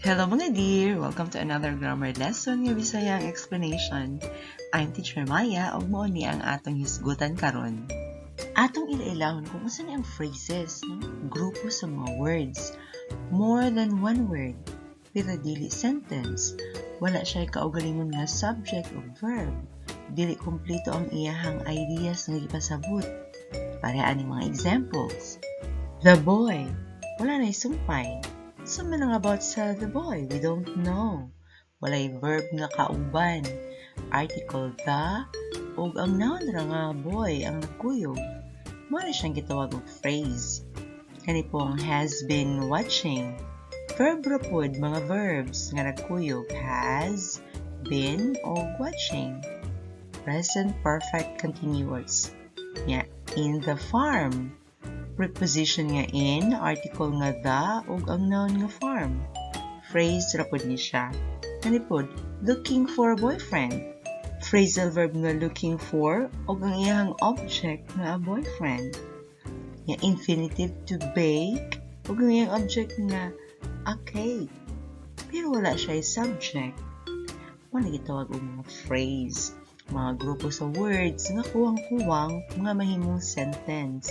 Hello, mga dear! Welcome to another grammar lesson nga Bisaya ang explanation. I'm Teacher Maya ug mao ni ang atong hisgutan karon. Atong ila-ilahon kung unsa ni ang phrases, no? Grupo sa mga words. More than one word, pero dili sentence. Wala siya kaugalingon nga subject o verb. Dili kumpleto ang iyahang ideas nga gipasabot. Pareha aning mga examples. "The boy." Wala na sumpay. Unsa man ang about sa "the boy"? We don't know. Walay verb nga kauban. Article "the" ug ang noun ra nga "boy" ang nagkuyog. Mao na siyang gitawag og phrase. Kani pong "has been watching." Verb ra pod, mga verbs nga nagkuyog, "has", "been" ug "watching". Present perfect continuous. Yeah, "in the farm." Preposition nga "in", article nga "the", ug ang noun nga "farm". Phrase ra pod ni siya. Kani pod, "looking for a boyfriend." Phrasal verb nga "looking for" ug ang iyang object nga "a boyfriend". Nga infinitive "to bake" ug ang iyang object nga "a cake". Pero wala siya subject. Mao na gitawag og mga phrase. Mga grupo sa words nga kuwang-kuwang nga mahimong sentence.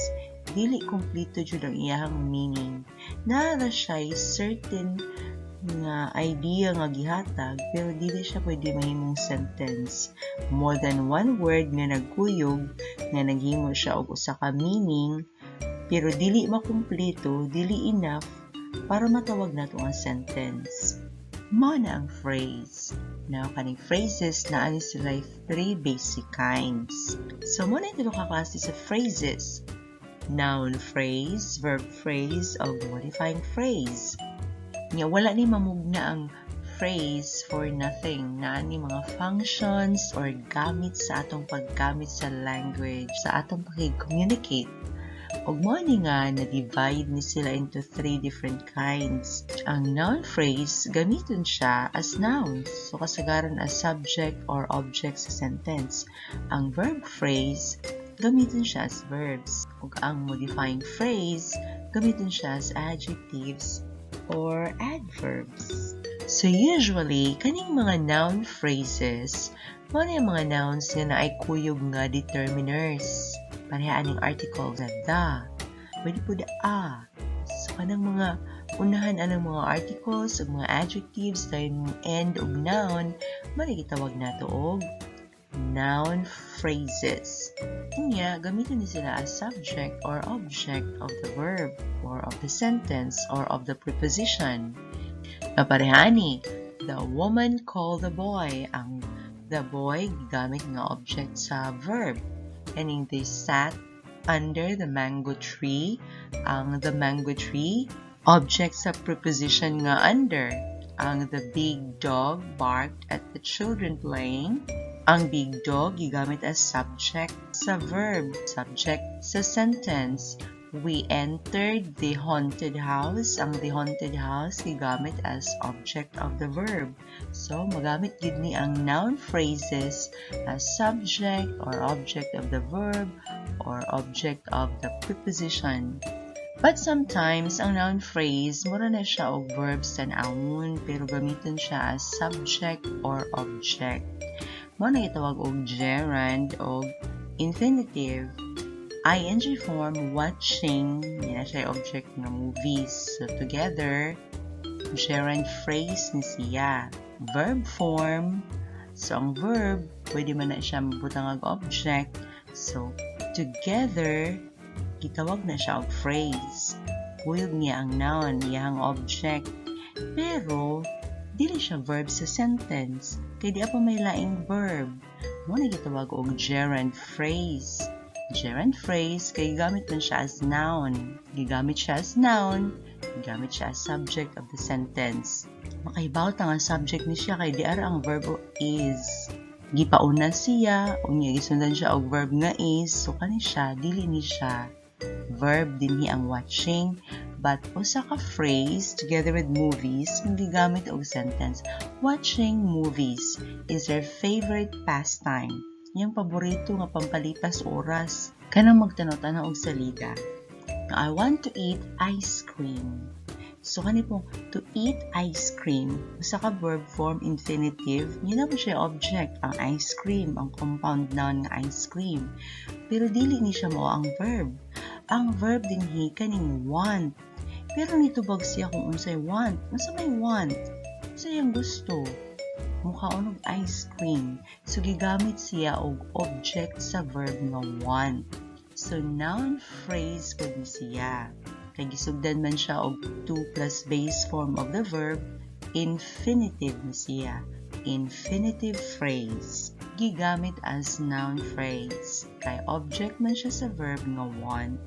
Dili kompleto jud ang iyahang meaning. Naa ra siya certain nga idea nga gihatag pero dili siya pwede mahimong sentence. More than one word nga nagkuyog nga naghimo siya og usa ka meaning pero dili makumpleto, dili enough para matawag nato ang sentence. Mao na ang phrase. Now, kaning phrases, naa ni sila three basic kinds. So, mao na tulo ka klase sa phrases: noun phrase, verb phrase, o modifying phrase. Nya wala ni mamugna ang phrase for nothing. Naa ni mga functions or gamit sa atong paggamit sa language, sa atong pakig-communicate. Ug mao ni nga na-divide ni sila into three different kinds. Ang noun phrase, gamiton siya as nouns. So kasagaran as subject or object sa sentence. Ang verb phrase, gamiton siya as verbs. Ug ang modifying phrase, gamiton siya as adjectives or adverbs. So usually, kaning mga noun phrases, mao na yung mga nouns nga naay kuyog nga determiners. Pareha aning article nga "the", pwede pod "a". So kanang mga unahan anang mga articles ug mga adjectives dayon end og noun, mao na gitawag nato og noun phrases. Unya, gamiton ni sila as subject or object of the verb or of the sentence or of the preposition. Kapareha ani, "The woman called the boy." Ang "the boy" gigamit nga object sa verb. Kaning "They sat under the mango tree." Ang "the mango tree", object sa preposition nga "under". Ang "The big dog barked at the children playing." Ang "big dog" gigamit as subject sa verb, subject sa sentence. "We entered the haunted house." Ang "the haunted house" gigamit as object of the verb. So, magamit gyud ni ang noun phrases as subject or object of the verb or object of the preposition. But sometimes, ang noun phrase, mura na siya og verbs tan-awon, pero gamiton siya as subject or object. Mao na gitawag og gerund o infinitive. Ing form "watching", yun na siya object ng "movies". So, together, gerund phrase ni siya. Verb form, so ang verb, pwede man na siya mabutang og object. So, together, gitawag na siya og phrase. Kuyog niya ang noun, iyang object. Pero, dili siya verb sa sentence, kay di pa may laing verb. Mao na gitawag og gerund phrase. Gerund phrase kay gamit man siya as noun. Gigamit siya as noun, gigamit siya as subject of the sentence. Makahibaw ta nga subject ni siya kay di ara ang verb "is". Gipauna siya, unya gisundan siya og verb nga "is", so kani siya dili ni siya verb dinhi ang "watching", but usa ka phrase together with "movies" nga gigamit og sentence. "Watching movies is their favorite pastime." Iyang paborito nga pampalipas oras kanang magtanaw-tanaw og salida. I want to eat ice cream. So kani pong "to eat ice cream", usa ka verb form, infinitive, yun na po siya object, ang "ice cream", ang compound noun nga "ice cream". Pero dili ni siya mao ang verb. Ang verb dinhi kaning "want". Pero nitubag siya kung unsay "want". Unsa may "want"? Unsa iyang gusto? Mukaon og ice cream. So gigamit siya og object sa verb nga "want". So noun phrase pud ni siya. Kay gisugdan man siya og to plus base form of the verb, infinitive ni siya. Infinitive phrase. Gigamit as noun phrase. Kay object man siya sa verb nga "want".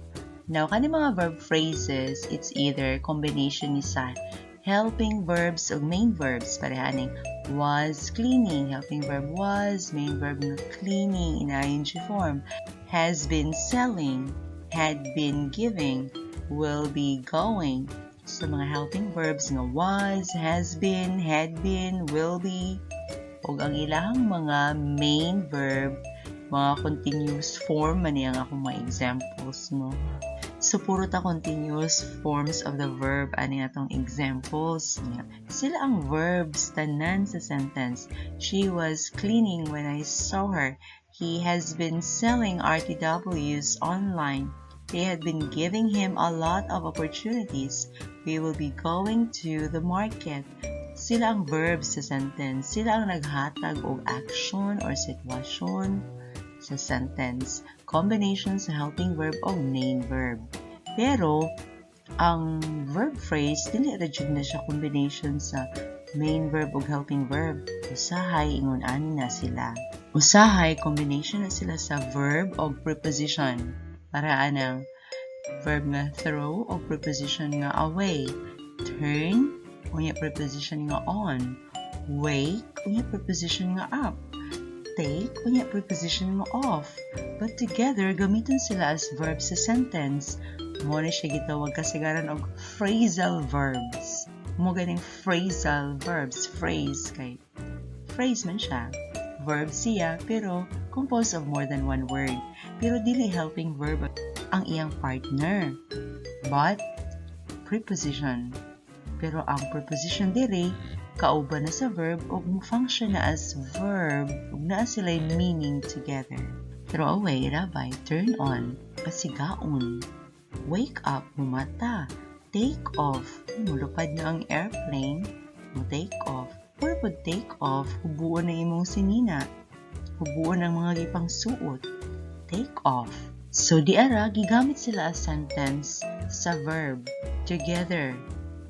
Now, kani mga verb phrases, it's either combination ni sa helping verbs o main verbs. Parehaning "was cleaning", helping verb "was", main verb nga "cleaning" in ing form. "Has been selling", "had been giving", "will be going". So, mga helping verbs nga "was", "has been", "had been", "will be", ug ang ilahang mga main verb, mga continuous form man ang akong mga examples, no? So, puro ta continuous forms of the verb ani atong examples. Sila ang verbs tanan sa sentence. She was cleaning when I saw her. He has been selling RTWs online. They had been giving him a lot of opportunities. We will be going to the market. Sila ang verbs sa sentence. Sila ang naghatag og action or sitwasyon sa sentence. Combination sa helping verb o main verb. Pero, ang verb phrase, dili ra jud na siya combination sa main verb ug helping verb. Usahay ingon ani na sila. Usahay combination na sila sa verb o preposition. Para anang verb nga "throw" o preposition nga "away", "turn" unya preposition nga "on", "wake" unya preposition nga "up", "take" unya preposition nga "off". But together, gamiton sila as verbs sa sentence. Mao ni siya gitawag kasagaran og phrasal verbs. Mao ganing phrasal verbs, phrase kay phrase man siya. Verb siya pero composed of more than one word. Pero dili helping verb ang iyang partner, but preposition. Pero ang preposition diri kauban na sa verb ug mo-function na as verb ug naa sila meaning together. "Throw away", rabay, "turn on", pasigaon, "wake up", mumata, "take off", mulupad na ang airplane, mo take off. Or pud "take off", hubuon ang imong sinina, hubuon ang mga gipangsuot, "take off". So di ara gigamit sila as sentence sa verb together.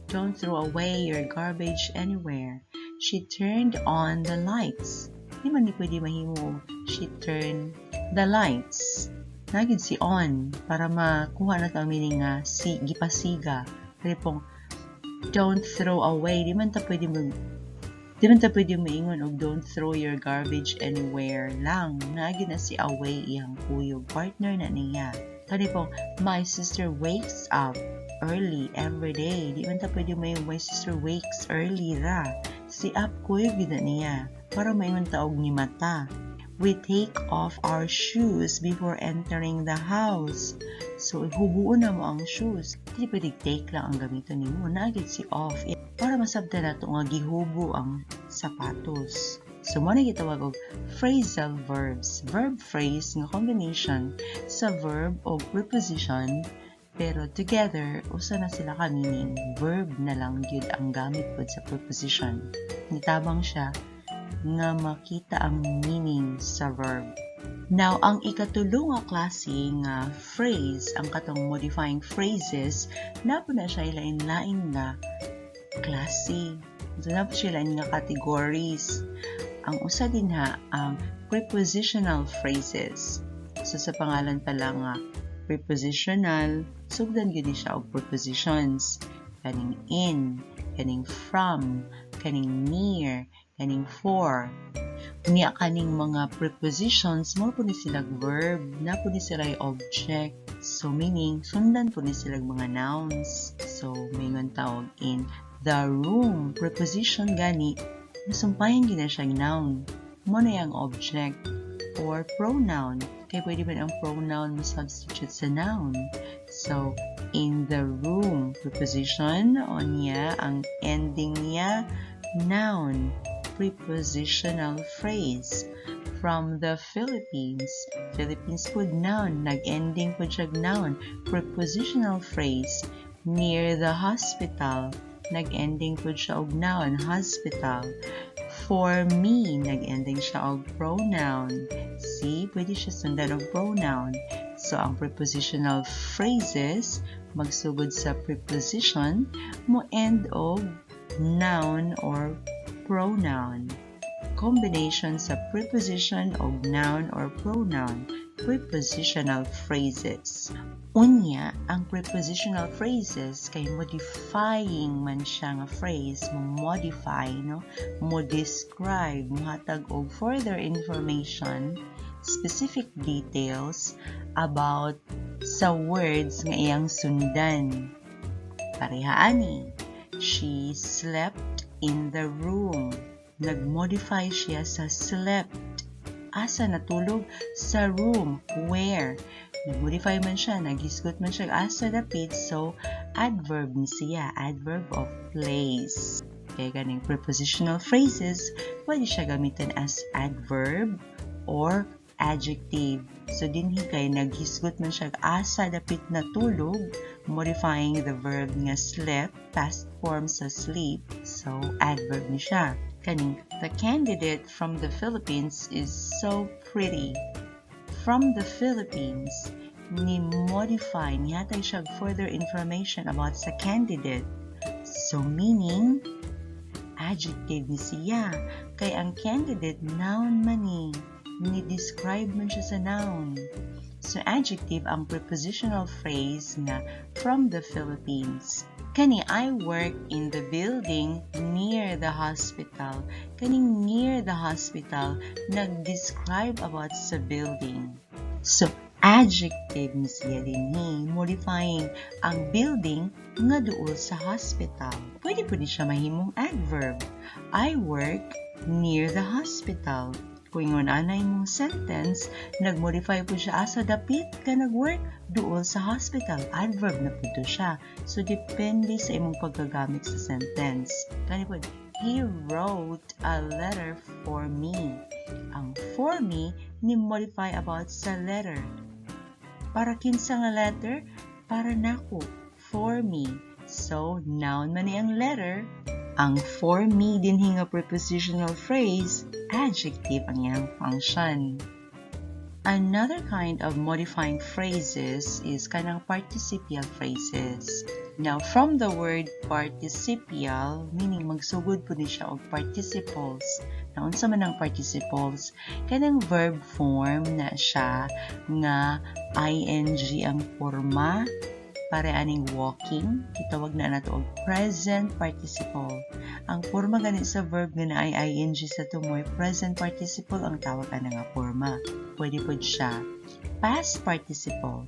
Don't throw away your garbage anywhere. She turned on the lights. Di man ni pwede mahimo "she turned the lights". Naa gyud si "on" para makuha na ang meaning nga si gipasiga. Pero pong "don't throw away", di man ta pwede moingon og "don't throw your garbage anywhere" lang. Naa gyud na si "away" iyang kuyog. Partner na niya. Kani pong "my sister wakes up early every day". Di man ta pwede moingon "my sister wakes early" ra. Si "up" kuyog gyud na niya para maingon ta og ni mata. We take off our shoes before entering the house. So, hubuon na mo ang shoes. Di pwede "take" lang ang gamiton nimo. Naa gyud si "off" para masabtan nato nga gihubo ang sapatos. So, mao na gitawag og phrasal verbs. Verb phrase nga combination sa verb o preposition pero together usa na sila ka meaning. Verb na lang gyud ang gamit pod sa preposition. Nitabang siya nga makita ang meaning sa verb. Now, ang ikatulo nga klase nga phrase, ang katong modifying phrases, naa po na siya lain-lain nga klase. So, naa po siya lain nga categories. Ang usa dinha ang prepositional phrases. So, sa pangalan pa lang nga prepositional, sugdan gyud ni siya og prepositions. Kaning "in", kaning "from", kaning "near", kaning "for". Unya kaning mga prepositions mao po ni sila verb, naa po ni sila object. So meaning sundan po ni sila mga nouns. So maingon ta og "in the room", preposition gani, nasumpayan gyud na siyang noun. Mao na yang object or pronoun. Kay Kay pwede man ang pronoun mo substitute sa noun. So, "in the room," preposition, unya ang ending niya, noun, prepositional phrase. "From the Philippines," "Philippines" pud noun, nag-ending pud siya noun, prepositional phrase. "Near the hospital," nag-ending pud siya og noun, "hospital." "For me," nag-ending siya og pronoun. See, pwede siya sundan og pronoun. So, ang prepositional phrases, magsugod sa preposition, mo end og noun or pronoun. Combination sa preposition og noun or pronoun, prepositional phrases. Unya, ang prepositional phrases kay modifying man siya nga phrase, mo modify, no? Mo describe, mohatag og further information, specific details about sa words nga iyang sundan. Pareha ani, "She slept in the room." Nag-modify siya sa "slept." Asa natulog? Sa "room." "Where?" Nag-modify man siya, naghisgot man siya asa dapit, so adverb ni siya, adverb of place. Kaya ganing prepositional phrases, pwede siya gamitin as adverb or adjective. So dinhi kay naghisgot man siya asa dapit natulog, modifying the verb nga "slept," past form sa "sleep," so adverb ni siya. Kaning "The candidate from the Philippines is so pretty." "From the Philippines," ni modify, nihatag siya further information about sa "candidate." So meaning, adjective ni siya. Kay ang "candidate," noun man ni. Ni-describe man siya sa noun. So adjective ang prepositional phrase nga "from the Philippines." Kani "I work in the building near the hospital." Kaning "near the hospital," nag-describe about sa "building." So adjective ni siya dinhi, modifying ang "building" nga duol sa "hospital." Pwede pud ni siya mahimong adverb. "I work near the hospital." Kung ingon ana imong sentence, nag-modify pud siya asa dapit ka nag-work, duol sa "hospital." Adverb na pud to siya. So depende sa imong pagkagamit sa sentence. Kani pud, "He wrote a letter for me." Ang "for me" ni modify about sa "letter." Para kinsa nga "letter"? Para nako. "For me." So, noun man ni ang "letter." Ang "for me" dinhi nga prepositional phrase, adjective ang iyang function. Another kind of modifying phrases is kanang participial phrases. Now, from the word "participial," meaning magsugod pud ni siya og participles. Now, unsa man ang participles? Kanang verb form na siya nga ing ang forma, para aning "walking," gitawag na nato og present participle. Ang forma gani sa verb nga naay ing sa tumoy, present participle ang tawag ana nga forma. Pwede pod siya past participle.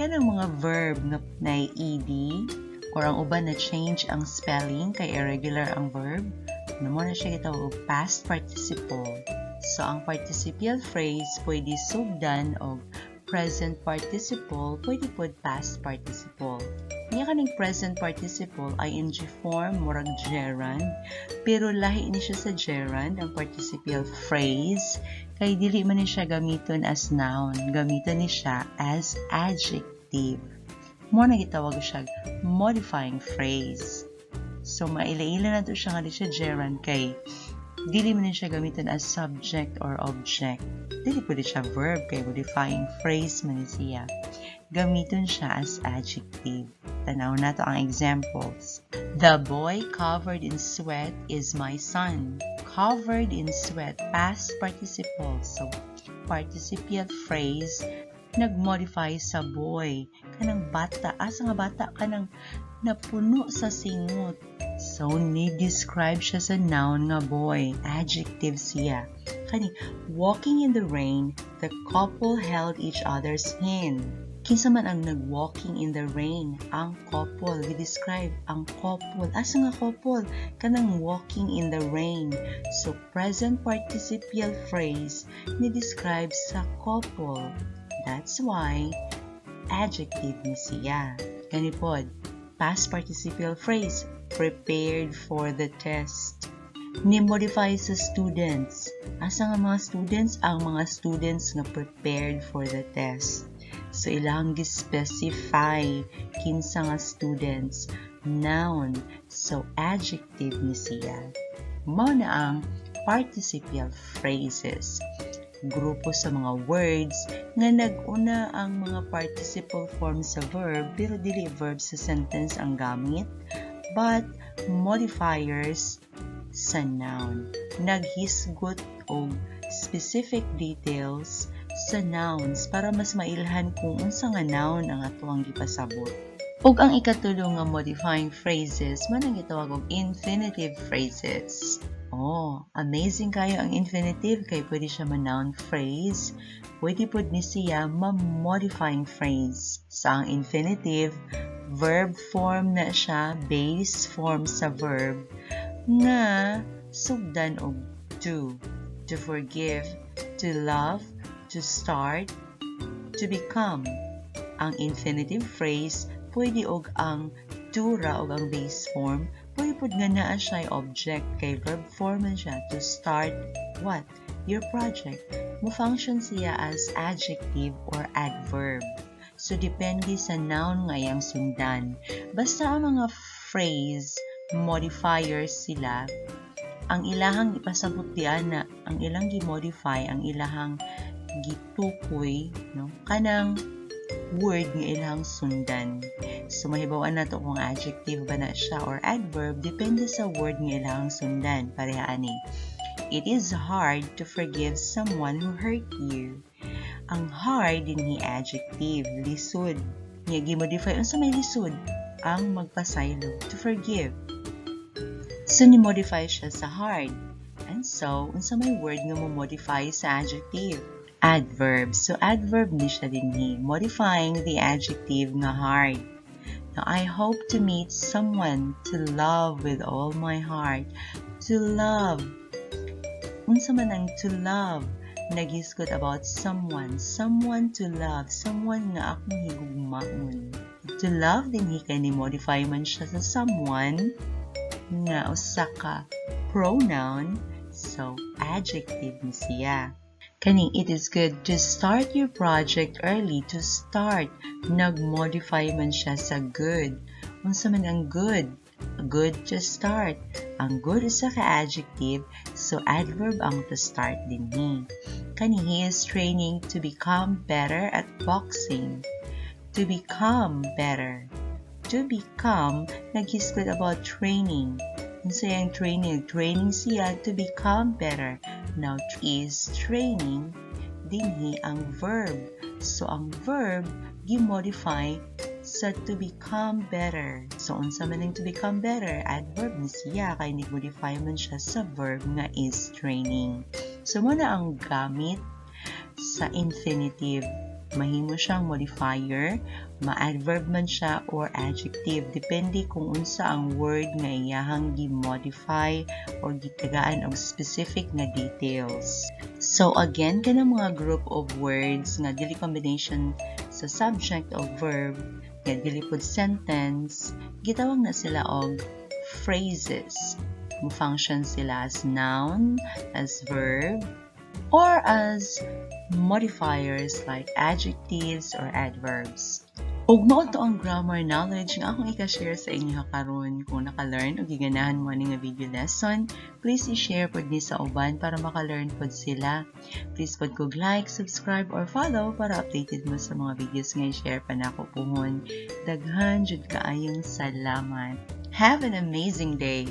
Kanang mga verb nga naay ed or ang uban na change ang spelling kay irregular ang verb, na mao na siya gitawag og past participle. So ang participial phrase pwede sugdan og present participle, pwede pod past participle. Niya kaning present participle, ing form, murag gerund, pero lahi ni siya sa gerund, ang participial phrase, kay dili man ni siya gamiton as noun, gamiton ni siya as adjective. Mao na gitawag siya modifying phrase. So maila-ila na to siya nga di siya gerund kay dili man ni siya gamiton as subject or object. Dili pud siya verb kay modifying phrase man ni siya. Gamiton siya as adjective. Tanaw nato ang examples. "The boy covered in sweat is my son." "Covered in sweat," past participle. So, participial phrase, nag-modify sa "boy." Kanang bata, asa nga bata? Kanang napuno sa singot. So, ni-describe siya sa noun nga "boy." Adjective siya. Kani, "Walking in the rain, the couple held each other's hand." Kinsa man ang nag-walking in the rain? Ang couple. Gi-describe ang couple. Asa nga couple? Kanang walking in the rain. So, present participial phrase ni describe sa couple. That's why adjective ni siya. Kani pod, past participial phrase, prepared for the test. Ni-modify sa students. Asa nga mga students? Ang mga students nga prepared for the test. So, ilang gi-specify kinsa nga students. Noun. So, adjective ni siya. Mao na ang participial phrases. Grupo sa mga words nga nag-una ang mga participle form sa verb pero dili verb sa sentence ang gamit but modifiers sa noun. Naghisgot og specific details sa nouns para mas mailhan kung unsa nga noun ang atoang gipasabot. Ug ang ikatulo nga modifying phrases man ang gitawag og infinitive phrases. Oh, amazing kayo ang infinitive kay pwede siya ma-noun phrase, pwede pud ni siya ma-modifying phrase. Sa ang infinitive, verb form na siya, base form sa verb nga sugdan og to, to forgive, to love, to start, to become. Ang infinitive phrase, pwede og ang to ra og ang base form, pwede pud nga naa siya object kay verb form man siya, to start what? Your project. Mo-function siya as adjective or adverb. So, depende sa noun nga iyang sundan. Basta ang mga phrase, modifiers sila, ang ilahang ipasabot diana, ang ilang gi-modify, ang ilahang gitukoy, no? Kanang word nga ilang sundan. So mahibaw-an nato kung adjective ba na siya or adverb depende sa word nga ilang sundan. Pareha ani. It is hard to forgive someone who hurt you. Ang hard dinhi adjective, lisod. Nga gi-modify unsa may lisod? Ang magpasaylo, to forgive. So ni-modify siya sa hard. And so, unsa may word nga mo-modify sa adjective? Adverb. So adverb ni siya dinhi, modifying the adjective nga hard. Now, I hope to meet someone to love with all my heart. To love. Unsa man ang to love? Naghisgot about someone. Someone to love. Someone nga akong higugmaon. To love dinhi kay ni modify man siya sa someone nga usa ka pronoun. So, adjective ni siya. Kaning it is good to start your project early. To start, nag-modify man siya sa good. Unsa man ang good? Good to start. Ang good usa ka adjective, so adverb ang to start dinhi. Kani he is training to become better at boxing. To become better. To become, naghisgot about training. Unsa yang training? Training siya to become better. Now, is training dinhi ang verb. So, ang verb gi-modify sa to become better. So, unsa man ang to become better? Adverb ni siya kay nag-modify man siya sa verb nga is training. So, mao na ang gamit sa infinitive. Mahimo siyang modifier, ma-adverb man siya or adjective depende kung unsa ang word nga iyahang gi-modify or gitagaan og specific nga details. So again, kanang mga group of words nga dili combination sa subject o verb nga dili pud sentence, gitawag na sila og phrases. Mo-function sila as noun, as verb, or as modifiers like adjectives or adverbs. Ug mao to ang grammar knowledge nga akong ika-share sa inyo karon. Kung naka-learn o giganahan mo ani nga video lesson, please i-share pod ni sa uban para maka-learn pod sila. Please pod kog like, subscribe or follow para updated mo sa mga videos nga i-share pa nako puhon. Daghan jud kaayong salamat. Have an amazing day!